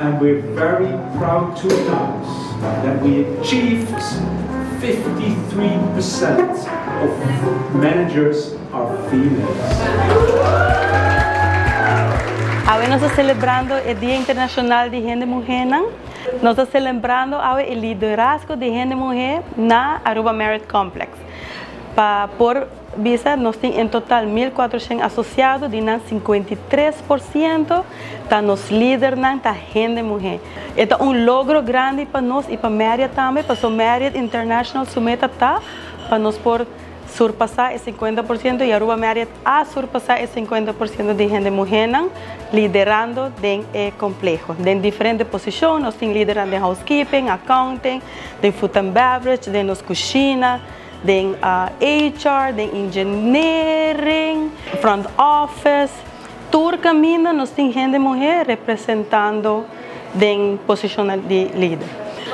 And we're very proud to announce that we achieved 53% of managers are females. Awe nos ta celebrando e Dia Internacional di Hende Muhe. Nos ta celebrando e liderazgo di hende muhe na Aruba Marriott Complex. Pa por bisa, nos tin en total 1.400 asociado, di nan 53% ta nos lidernan ta hende muhe. E ta un logro grandi pa nos y pa Marriott tambe, pa Marriott International su meta ta pa nos por surpasa e 50% y Aruba Marriott a surpasa e 50% di hende muhe liderando den e compleho. Den diferente posicion, nos tin liderando den housekeeping, accounting, den food and beverage, den nos cushina, den HR, den engineering, front office. Tur caminda nos tin hende muhe representando den posicion di lider.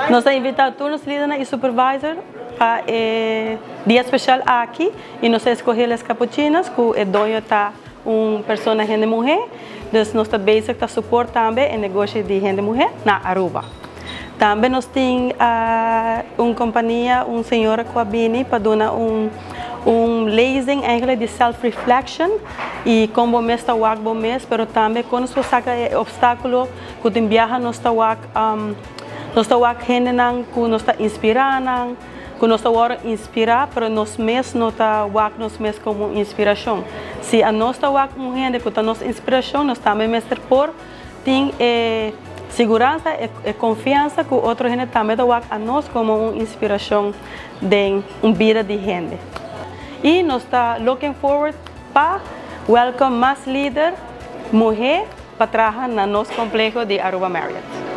Nos ta invita tur e lidernan y supervisor pa e dia special aki y nos a scoge Les Capuchinas, cu e doño ta un persona hende muhe, dus nos ta bezig ta support tambe e negoshi di hende muhe na Aruba. Tambe nos tin un compania, un señora cu a bini pa duna un lezing eigenlijk di self-reflection y con bo mes ta wak bo mes, pero tambe con nos saca obstaculo cu tin biaha nos ta wak nos ta wak hendenan cu nos ta inspira nan, cu nos ta wordo inspira, pero nos mes no ta wak nos mes como inspiracion. Si nos ta wak un hende cu ta nos inspiracion, nos tambe mester por tin seguransa y confiansa cu otro hende tambe ta wak nos como un inspiracion di un bida di hende. Y nos ta looking forward pa welcome mas lider muhe pa traha na nos compleho di Aruba Marriott.